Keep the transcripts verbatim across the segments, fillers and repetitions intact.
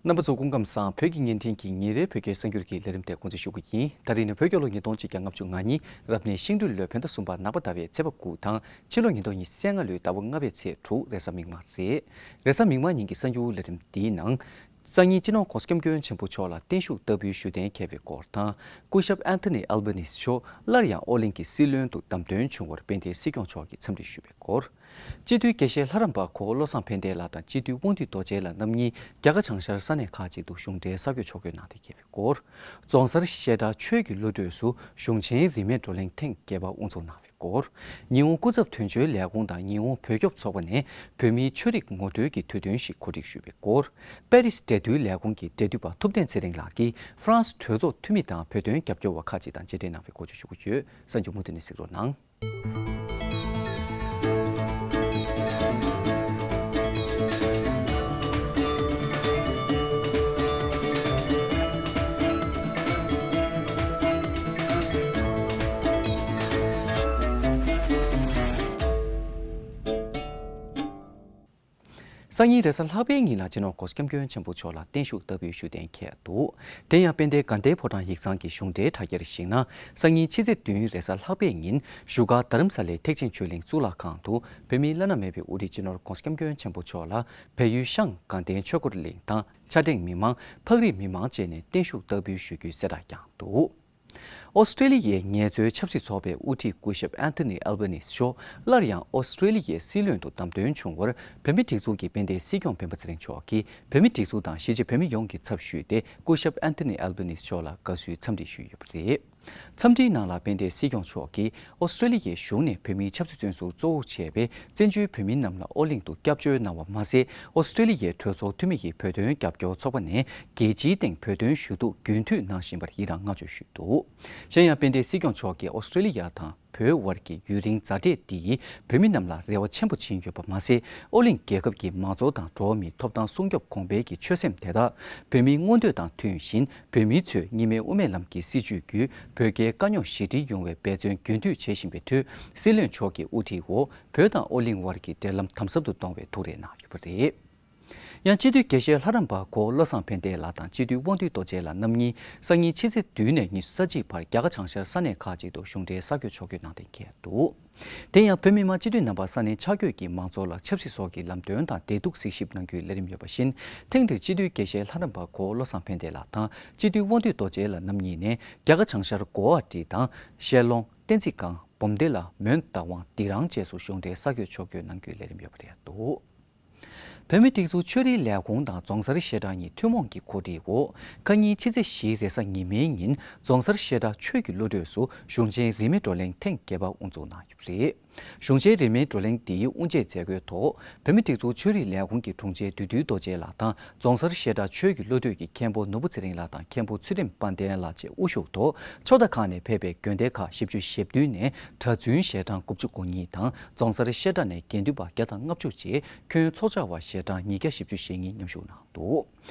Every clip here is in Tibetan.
རྣམ་པ་ཚོ་སྐུ་ཁམས་བཟང་། བོད་ཀྱི་བརྙན་འཕྲིན་གྱི་ཉིན་རེའི་བོད་སྐད་གསར་འགྱུར་གྱི་ལས་རིམ་དེ་འགོ་འཛུགས་ཞུ་གི་ཡིན། ད་རེས་ནི་བོད་རྒྱལ་ལོ་ཉིས་སྟོང་གཅིག་བརྒྱ་ལྔ་བཅུ་ང་གཉིས་རབ་གནས་ཤིང་སྦྲུལ་ལོའི་བོད་ཟླ་གསུམ་པ་ནག་པ་ཟླ་བའི་ཚེས་པ་དགུ་དང་ཕྱི་ལོ་ཉིས་སྟོང་ཉི་ཤུ་རྩ་ལྔ་ལོའི་ཟླ་བ་ལྔ་པའི་ཚེས་དྲུག་རེས་གཟའ་མིག་དམར་རེད། རེས་གཟའ་མིག་དམར་ཉིན་གྱི་གསར་འགྱུར་ལས་རིམ་འདིའི་ནང་། སང་ཉིན་སྤྱི་ནོར་༧གོང་ས་༧སྐྱབས་མགོན་ཆེན་པོ་མཆོག་ལ་བརྟན་བཞུགས་བསྟར་འབུལ་ཞུ་གཏན་འཁེལ་བའི་སྐོར་དང་། སྐུ་ཞབས་ཨན་ཐོ་ནི་ཨལ་བྷ་ནིས་མཆོག་སླར་ཡང་ཨོ་གླིང་གི་སྲིད་བློན་དུ་བདམས་ཐོན་བྱུང་བར་དཔལ་ལྡན་སྲིད་སྐྱོང་མཆོག་གིས་འཚམས་འདྲི་ཞུས་པའི་སྐོར། སྤྱི་འཐུས་དགེ་བཤེས་ལྷ་རམས་པ་གོ་བློ་བཟང་ཕན་བདེ་ལགས་དང་སྤྱི་འཐུས་དབང་འདུས་རྡོ་རྗེ་ལགས་རྣམ་གཉིས་རྒྱ་གར་བྱང་ཤར་ས་གནས་ཁག་ཅིག་ཏུ་གཞུང་འབྲེལ་གསར་འགོད་ཕྱོགས་བསྐྱོད་གནང་སྟེ་འཁེལ་བའི་སྐོར། རྫོང་སར་བཤད་གྲྭ་ཆོས་ཀྱི་བློ་གྲོས་སུ་གཞུང་ཆེན་རིས་མེད་བགྲོ་གླེང་ཐེངས་བརྒྱད་པ་དབུ་འཛུགས་གནང་བའི་སྐོར། ཉི་ཧོང་སྐུ་ཚབ་དོན་གཅོད་ལས་ཁུངས་དང་ཉི་ཧོང་བོད་སྐྱོབ་ཚོགས་པ་ནས་བོད་མིའི་ཆོས་རིག་ངོ་སྤྲོད་ཀྱི་དུས་སྟོན་ཞིག་གོ་སྒྲིག་ཞུས་པའི་སྐོར། པེ་རིས་འབྲེལ་མཐུད་ལས་ཁུངས་ཀྱི་འབྲེལ་མཐུད་པ་ཐུབ་བསྟན་ཚེ་རིང་ལགས་ཀྱིས་ཧྥ་རན་སི་གྲོས་ཚོགས་འཐུས་མི་དང་བོད་དོན་རྒྱབ་སྐྱོར་བ་ཁག་ཅིག་དང་མཇལ་འཕྲད་གནང་བའི་སྐོར་བཅས་ཞུ་རྒྱུ་ཡོད། གསར་འགྱུར་མུ་མཐུད་ནས་གཟིགས་རོགས་གནང་། སང་ཉིན་རེས་གཟའ་ལྷག་པའི་ཉིན་ལ་སྤྱི་ནོར་༧གོང་ས་༧སྐྱབས་མགོན་ཆེན་པོ་མཆོག་ལ་བརྟན་བཞུགས་བསྟར་འབུལ་ཞུ་གཏན་འཁེལ་འདུག་དེ་ཡང་དཔལ་ལྡན་དགའ་ལྡན་ཕོ་བྲང་ཡིག་ཚང་གི་གཞུང་འབྲེལ་དྲ་རྒྱར་གཞིགས་ན། སང་ཉིན་ཕྱི་ཚེས་བདུན་རེས་གཟའ་ལྷག་པའི་ཉིན་བཞུགས་སྒར་རྡ་རམ་ས་ལའི་ཐེག་ཆེན་ཆོས་གླིང་གཙུག་ལག་ཁང་དུ་བོད་མིའི་བླ་ན་མེད་པའི་དབུ་ཁྲིད་སྤྱི་ནོར་༧གོང་ས་༧སྐྱབས་མགོན་ཆེན་པོ་མཆོག་ལ་བལ་ཡུལ་ཤང་དགའ་ལྡན་ཆོས་འཁོར་གླིང་དང་ཆ་འགྲིག་མི་མང་། འཕགས་རིས་མི་མང་བཅས་ནས་བརྟན་བཞུགས་བསྟར་འབུལ་ཞུ་རྒྱུའི་གསལ་བསྒྲགས་བསྐྱངས་འདུག་ཨོ་སི་ཀྲེ་ལི་ཡའི་ངལ་རྩོལ་ཆབ་སྲིད་ཚོགས་པའི་དབུ་ཁྲིད་སྐུ་ཞབས་ཨན་ཐོ་ནི་ཨལ་བྷ་ནིས་མཆོག་སླར་ཡང་ཨོ་སི་ཀྲེ་ལི་ཡའི་སྲིད་བློན་དུ་བདམས་ཐོན་བྱུང་བར་བོད་མིའི་སྒྲིག་འཛུགས་ཀྱི་དཔལ་ལྡན་སྲིད་སྐྱོང་སྤེན་པ་ཚེ་རིང་མཆོག་གིས་བོད་མིའི་སྒྲིག་འཛུགས་དང་གཞིས་བྱེས་བོད་མི་ཡོངས་ཀྱི་ཚབ་ཞུས་ཏེ་སྐུ་ཞབས་ཨན་ཐོ་ནི་ཨལ་བྷ་ནིས་མཆོག་ལ་དགའ་བསུའི་འཚམས་འདྲི་ཞུས་ཡོད་པ་རེད། འཚམས་འདྲིའི་ནང་ལ་དཔལ་ལྡན་སྲིད་སྐྱོང་མཆོག་གིས་ཨོ་སི་ཀྲེ་ལི་ཡའི་གཞུང་ནས་བོད་མིའི་ཆབ་སྲིད་བཙོན་ཟུར་གཙོ་བོར་བྱས་པའི་བཙན་བྱོལ་བོད་མི་རྣམས་ལ་ཨོ་གླིང་དུ་སྐྱབས་བཅོལ་གནང་བ་མ་ཟད། ཨོ་སི་ཀྲེ་ལི་ཡའི་གྲོས་ཚོགས་འཐུས་མི་ཡིས་བོད་དོན་རྒྱབ་སྐྱོར་ཚོགས་པ་ནས་རྒྱལ་སྤྱིའི་སྟེང་བོད་དོན་ཞུ་གཏུག་རྒྱུན་མཐུད་གནང་བཞིན་པར་ཡི་རངས་བསྔགས་བརྗོད་ཞུས་འདུག་གཞན་ཡང་དཔལ་ལྡན་སྲིད་སྐྱོང་མཆོག་གིས་ཨོ་སི་ཀྲེ་ལི་ཡ་དང་བོད་དབར་གྱི་ཡུན་རིང་མཛའ་འབྲེལ་འདི་ཡིས་བོད་མི་རྣམས་ལ་རེ་བ་ཆེན་པོ་བྱིན་ཡོད་པ་མ་ཟད། ཨོ་གླིང་རྒྱལ་ཁབ་ཀྱི་མང་གཙོ་དང་འགྲོ་བ་མིའི་ཐོབ་ཐང་སྲུང་སྐྱོབ་གོང་འཕེལ་གྱི་ཆོད་སེམས་དེ་དག་བོད་མིའི་མངོན་འདོད་དང་མཐུན་བཞིན། བོད་མི་ཚོས་གཉིས་སྨན་དབུ་མའི་ལམ་གྱི་སྲིད་བྱུས་བརྒྱུད་བོད་རྒྱའི་དཀའ་རྙོག་ཞི་འགྲིག་ཡོང་བའི་འབད་བརྩོན་རྒྱུན་མཐུད་བྱེད་བཞིན་པའི་ཁྲོད། སྲིད་བློན་མཆོག་གི་དབུ་ཁྲིད་འོག་བོད་དང་ཨོ་གླིང་དབར་གྱི་འབྲེལ་ལམ་དམ་ཟབ་ཏུ་གཏོང་བའི་ཐུགས་རེ་གནང་ཡོད་པ་རེད། ཡང་སྤྱི་འཐུས་དགེ་བཤེས་ལྷ་རམས་པ་གོ་བློ་བཟང་ཕན་བདེ་ལགས་དང་སྤྱི་འཐུས་དབང་འདུས་རྡོ་རྗེ་ལགས་རྣམ་གཉིས་སང་ཉིན་ཕྱི་ཚེས་བདུན་ནས་ཉི་ཤུ་རྩ་གཅིག་བར་རྒྱ་གར་བྱང་ཤར་ས་གནས་ཁག་ཅིག་ཏུ་གཞུང་འབྲེལ་གསར་འགོད་ཕྱོགས་བསྐྱོད་གནང་གཏན་འཁེལ་འདུག་དེ་ཡང་བོད་མི་མང་སྤྱི་འཐུས་རྣམ་པ་ས་གནས་ཆ་བགོས་ཀྱི་མང་ཚོགས་ལ་ཆབ་སྲིད་སོགས་ཀྱི་ལམ་སྟོན་དང་བདེ་སྡུག་གཟིགས་ཞིབ་གནང་རྒྱུའི་ལས་རིམ་ཡོད་པ་བཞིན། ཐེངས་འདིར་སྤྱི་འཐུས་དགེ་བཤེས་ལྷ་རམས་པ་གོ་བློ་བཟང་ཕན་བདེ་ལགས་དང་སྤྱི་འཐུས་དབང་འདུས་རྡོ་རྗེ་ལགས་རྣམ་གཉིས་ནས་རྒྱ་གར་བྱང་ཤར་གོ་ཝ་ཊི་དང་ཤེལ་ལོང་། བསྟན་འཛིན་སྒང་། འབུམ་སྡེ་ལ་མོན་རྟ་དབང་སྡིག་རང་བཅས་སུ་གཞུང་འབྲེལ་གསར་འགོད་ཕྱོགས་བསྐྱོད་གནང་རྒྱུའི་ལས་རིམ་ཡོད་པ་རེད་འདུག་བོད་མིའི་སྒྲིག་འཛུགས་ཆོས་རིག་ལས་ཁུངས་དང་རྫོང་སར་བཤད་གྲྭ་གཉིས་ཐུན་མོང་གི་གོ་སྒྲིག་འོག་ཁ་ཉིན་ཕྱི་ཚེས་བཞི་རེས་གཟའ་ཉི་མའི་ཉིན་རྫོང་སར་བཤད་གྲྭ་ཆོས་ཀྱི་བློ་གྲོས་སུ་གཞུང་ཆེན་རིས་མེད་བགྲོ་གླེང་ཐེངས་བརྒྱད་པ་དབུ་འཛུགས་གནང་ཡོད་པ་རེད། གཞུང་ཆེན་རིས་མེད་བགྲོ་གླེང་འདིའི་དབུ་འབྱེད་མཛད་སྒོའི་ཐོག་བོད་མིའི་སྒྲིག་འཛུགས་ཆོས་རིག་ལས་ཁུངས་ཀྱི་དྲུང་ཆེ་བདུད་འདུལ་རྡོ་རྗེ་ལགས་དང་རྫོང་སར་བཤད་གྲྭ་ཆོས་ཀྱི་བློ་གྲོས་ཀྱི་མཁན་པོ་ནོར་བུ་ཚེ་རིང་ལགས་དང་མཁན་པོ་ཚུལ་ཁྲིམས་དཔལ་ལྡན་ལགས་བཅས་དབུ་བཞུགས་ཐོག་ཕྱོགས་མཐའ་ཁག་ནས་ཕེབས་པའི་དགོན་སྡེ་ཁག་བཞི་བཅུ་ཞེ་བདུན་ནས་གྲྭ་བཙུན་ཞལ་གྲངས་དགུ་བཅུ་གོ་གཉིས་དང་རྫོང་སར་བཤད་གྲྭ་ནས་དགེ་འདུན་པ་བརྒྱ་དང་ལྔ་བཅུ་བཅས་ཁྱོན་ཚོགས་བཅར་བ་ཞལ་གྲངས་ཉིས་བརྒྱ་བཞི་བཅུ་ཞེ་གཉིས་མཉམ་ཞུགས་གནང་འདུག་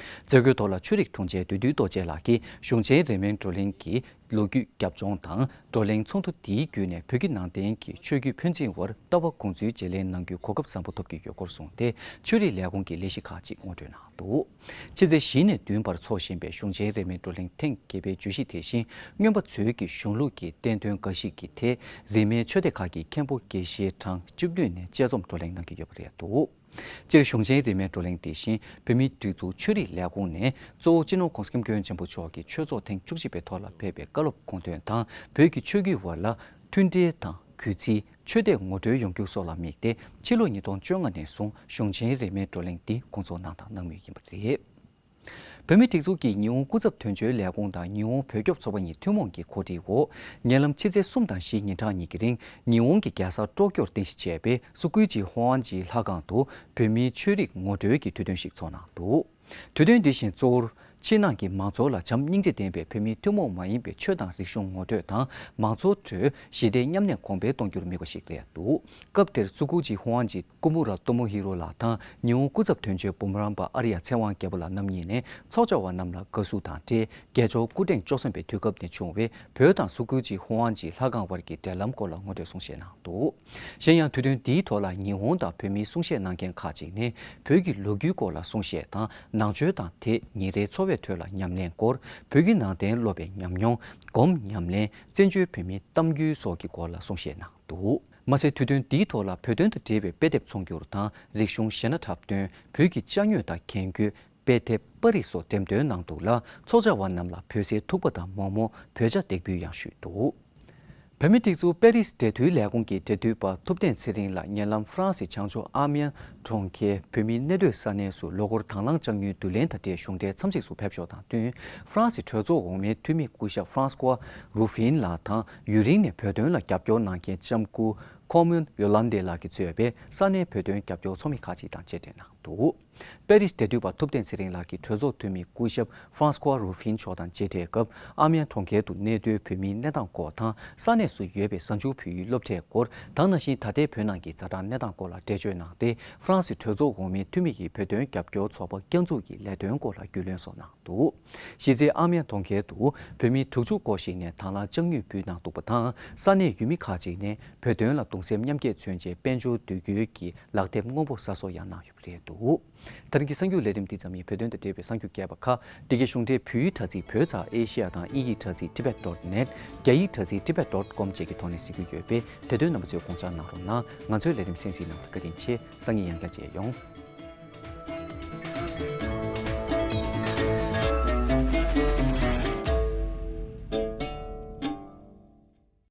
མཛད་སྒོའི་ཐོག་ལ་ཆོས་རིག་དྲུང་ཆེ་བདུད་འདུལ་རྡོ་རྗེ་ལགས་ཀྱིས་གཞུང་ཆེན་རིས་མེད་བགྲོ་གླེང་གི་ལོ་རྒྱུས་རྒྱབ་ལྗོངས་དང་། བགྲོ་གླེང་ཚོགས་འདུ་འདིའི་བརྒྱུད་ནས་བོད་ཀྱི་ནང་བསྟན་གྱི་ཆོས་བརྒྱུད་ཕན་ཚུན་དབར་ལྟ་བ་དགོངས་ཚུལ་བརྗེ་ལེན་གནང་རྒྱུའི་གོ་སྐབས་བཟང་པོ་ཐོབ་ཀྱི་ཡོད་སྐོར་གསུངས་ཏེ། ཆོས་རིག་ལས་ཁུངས་ཀྱི་ལས་གཞི་ཁག་ཅིག་ངོ་སྤྲོད་གནང་འདུག་ཕྱི་ཚེས་བཞི་ནས་བདུན་བར་འཚོགས་བཞིན་པའི་གཞུང་ཆེན་རིས་མེད་བགྲོ་གླེང་ཐེངས་བརྒྱད་པའི་བརྗོད་གཞི་དེ་བཞིན། མངོན་པ་མཛོད་ཀྱི་གཞུང་ལུགས་ཀྱི་བསྟན་དོན་འགའ་ཞིག་གི་ཐད་རིས་མེད་ཆོས་སྡེ་ཁག་གི་མཁན་པོ་དགེ་བཤེས་གྲངས་བཅུ་བདུན་ནས་དཔྱད་རྩོམ་བགྲོ་གླེང་གནང་གི་ཡོད་པ་རེད་འདུག་སྤྱིར་གཞུང་ཆེན་རིས་མེད་བགྲོ་གླེང་དེ་བཞིན་བོད་མིའི་སྒྲིག་འཛུགས་ཆོས་རིག་ལས་ཁུངས་ནས་གཙོ་བོ་སྤྱི་ནོར་༧གོང་ས་༧སྐྱབས་མགོན་ཆེན་པོ་མཆོག་གི་ཆོས་ཚོགས་ཐེངས་བཅུ་གཅིག་པའི་ཐོག་ལ་ཕེབས་པའི་བཀའ་སློབ་དགོངས་དོན་དང་། བོད་ཀྱི་ཆོས་བརྒྱུད་དབར་ལ་མཐུན་སྒྲིལ་དང་གུས་བརྩི། ཆོས་དད་ངོ་སྤྲོད་ཡོང་རྒྱུ་སོགས་ལ་དམིགས་ཏེ། ཕྱི་ལོ་ཉིས་སྟོང་བཅོ་ལྔ་ནས་བཟུང་གཞུང་ཆེན་རིས་མེད་བགྲོ་གླེང་འདི་འགོ་འཛུགས་གནང་དང་གནང་མུས་ཡིན་པ་རེད། བོད་མིའི་སྒྲིག་འཛུགས་ཀྱིས་ཉི་ཧོང་སྐུ་ཚབ་དོན་གཅོད་ལས་ཁུངས་དང་ཉི་ཧོང་བོད་སྐྱོབ་ཚོགས་པ་གཉིས་ཐུན་མོང་གི་གོ་སྒྲིག་འོག་ཉེ་ལམ་ཕྱི་ཚེས་གསུམ་དང་བཞི་ཉིན་གྲངས་གཉིས་ཀྱི་རིང་ཉི་ཧོང་གི་རྒྱལ་སར་སྤྲོ་སྐྱོར་རྟེན་གཞི་བྱས་པའི་སུ་ཀུའི་ཇི་ཧོ་ཨན་ཇིའི་ལྷ་ཁང་དུ་བོད་མིའི་ཆོས་རིག་ངོ་སྤྲོད་ཀྱི་དུས་སྟོན་ཞིག་ཚོགས་གནང་འདུག་དུས་སྟོན་འདི་བཞིན་གཙོ་བོར་ ཕྱི་ནང་གི་མང་ཚོགས་ལ་བྱམས་སྙིང་རྗེ་ལྡན་པའི་བོད་མིའི་ཐུན་མོང་མ་ཡིན་པའི་ཆོས་དང་རིག་གཞུང་ངོ་སྤྲོད་དང་། མང་ཚོགས་ཁྲོད་ཞི་བདེའི་མཉམ་གནས་གོང་འཕེལ་གཏོང་རྒྱུར་དམིགས་པ་ཞིག་རེད་འདུག་སྐབས་དེར་སུ་ཀུའུ་ཅི་ཧུའང་ཅི། ཀུ་མུ་ར་ཏོ་མོ་ཧི་རོ་ལགས་དང་། ཉི་ཧོང་སྐུ་ཚབ་དོན་གཅོད་འབུམ་རམས་པ་ཨར་ཡ་ཚེ་དབང་རྒྱལ་པོ་ལགས་རྣམ་གཉིས་ནས་ཚོགས་བཅར་བ་རྣམས་ལ་དགའ་བསུ་དང་འབྲེལ། རྒྱལ་མཆོག་སྐུ་ཕྲེང་བཅུ་གསུམ་པའི་དུས་སྐབས་ནས་བྱུང་བའི་བོད་དང་སུ་ཀུའུ་ཅི་ཧུའང་ཅི་ལྷ་ཁང་བར་གྱི་འབྲེལ་ལམ་སྐོར་ལ་ངོ་སྤྲོད་གསུང་བཤད་གནང་འདུག་གཞན་ཡང་། དུས་སྟོན་འདིའི་ཐོག་ལ་ཉི་ཧོང་དང་བོད་མིའི་གསུང་བཤད་གནང་མཁན་ཁག་ཅིག་ནས་བོད་ཀྱི་ལོ་རྒྱུས་སྐོར་ལ་གསུང་བཤད་དང་། ནང་ཆོས་དང་དེ་ཉིན་རེའི་འཚོ་བའི་ཁྲོད་ལ་ཉམས་ལེན་སྐོར། བོད་ཀྱི་ནང་བསྟན་སློབ་པའི་ཉམས་མྱོང་། སྒོམ་ཉམས་ལེན། བཙན་བྱོལ་བོད་མིའི་གཏམ་རྒྱུད་སོགས་ཀྱི་སྐོར་ལ་གསུང་བཤད་གནང་འདུག་མ་ཟད། དུས་སྟོན་འདིའི་ཐོག་ལ་བོད་དོན་དང་འབྲེལ་བའི་དཔེ་དེབ་ཚོང་སྒྱུར་དང་། རིག་གཞུང་གཞས་སྣ་འཁྲབ་སྟོན། བོད་ཀྱི་ཅ་དངོས་དང་རྒྱན་གོས། དཔེ་དེབ། པར་རིས་སོགས་འགྲེམས་སྟོན་གནང་འདུག་ལ། ཚོགས་བཅར་བ་རྣམས་ལ་བོད་ཟས་ཐུག་པ་དང་མོག་མོག་བོད་ཇ་འདེགས་འབུལ་ཡང་ཞུས་འདུག་བོད་མིའི་སྒྲིག་འཛུགས་པེ་རིས་འབྲེལ་མཐུད་ལས་ཁུངས་ཀྱི་འབྲེལ་མཐུད་པ་ཐུབ་བསྟན་ཚེ་རིང་ལགས་ཉེ་ལམ་ཧྥ་རན་སིའི་བྱང་ཕྱོགས་ཨ་མྱན་གྲོང་ཁྱེར་བོད་མིའི་གནས་སྡོད་ས་གནས་སུ་ལོ་འཁོར་དང་བླངས་བཅའ་མྱུལ་བསྡུ་ལེན་དང་འབྲེལ་གཞུང་འབྲེལ་འཚམས་གཟིགས་སུ་ཕེབས་ཕྱོགས་དང་བསྟུན། ཧྥ་རན་སི་གྲོས་ཚོགས་འོག་མའི་འཐུས་མི་སྐུ་ཞབས་ཧྥ་རན་སི་ཀོ་རུ་ཧྥིན་ལགས་དང་། ཡུན་རིང་ནས་བོད་དོན་ལ་རྒྱབ་སྐྱོར་གནང་མཁན་ལྕམ་སྐུ་ཁོ་མོན་ཡོ་ལན་ཏེ་ལགས་ཀྱིས་གཙོས་པའི་ས་གནས་བོད་དོན་རྒྱབ་སྐྱོར་ཚོགས་མི་ཁག་ཅིག་དང་མཇལ་འཕྲད་གནང་འདུག་པེ་རིས་འབྲེལ་མཐུད་པ་ཐུབ་བསྟན་ཚེ་རིང་ལགས་ཀྱིས་གྲོས་ཚོགས་འཐུས་མི་སྐུ་ཞབས་ཧྥ་རན་སི་ཀོ་རུ་ཧྥིན་མཆོག་དང་མཇལ་འཕྲད་སྐབས། ཨ་མྱན་གྲོང་ཁྱེར་དུ་གནས་སྡོད་བོད་མིའི་གནས་སྟངས་སྐོར་དང་། ས་གནས་སུ་ཡོད་པའི་གཟའ་མཇུག་བོད་ཡིག་སློབ་གྲྭའི་སྐོར། ད་ག་ནང་བཞིན་ད་ལྟའི་བོད་ནང་གི་ཛ་དྲག་གནས་སྟངས་སྐོར་ལ་འགྲེལ་བརྗོད་གནང་སྟེ། ཧྥ་རན་སི་གྲོས་ཚོགས་འོག་མའི་འཐུས་མི་ཡིས་བོད་དོན་རྒྱབ་སྐྱོར་ཚོགས་པ་བསྐྱར་འཛུགས་ཀྱི་ལས་དོན་སྐོར་ལ་རྒྱུས་ལོན་སོགས་གནང་འདུག་གཞི་རྩའི་ཨ་མྱན་གྲོང་ཁྱེར་དུ་བོད་མི་དྲུག་ཅུ་སྐོར་ཞིག་ནས་དང་བླངས་བཅའ་མྱུལ་ཕུལ་གནང་འདུག་པ་དང་། ས་གནས་ཡུལ་མི་ཁག་ཅིག་ནས་བོད་དོན་ལ་གདུང་སེམས་མཉམ་སྐྱེད་མཚོན་ཆེད་དཔལ་འབྱོར་བསྡུ་རྒྱུའི་གི་ལག་དེབ་སྔོན་པོ་གསར་བཟོ་ཡང་གནང་ཡོད་པ་རེད་འདུག་ད་རིང་གི་གསར་འགྱུར་ལས་རིམ་འདི་ཙམ་ཡིན། བོད་དོན་དང་འབྲེལ་བའི་གསར་འགྱུར་རྒྱས་པ་ཁག་འདི་གའི་གཞུང་འབྲེལ་བོད་ཡིག་དྲ་ཚིགས་བོད་ཙ་ཨེ་ཤི་ཡ་དང་། དབྱིན་ཡིག་དྲ་ཚིགས་tibet dot net། རྒྱ་ཡིག་དྲ་ཚིགས་tibet dot com་བཅས་ཀྱི་ཐོག་ནས་གཟིགས་རྒྱུ་ཡོད་པས། དེ་དོན་རྣམ་པ་ཚོས་དགོངས་འཇགས་གནང་རོགས་གནང་། ང་ཚོའི་ལས་རིམ་གསན་གཟིགས་གནང་བར་བཀའ་དྲིན་ཆེ། སང་ཉིན་ཡང་བསྐྱར་མཇལ་ཡོང་།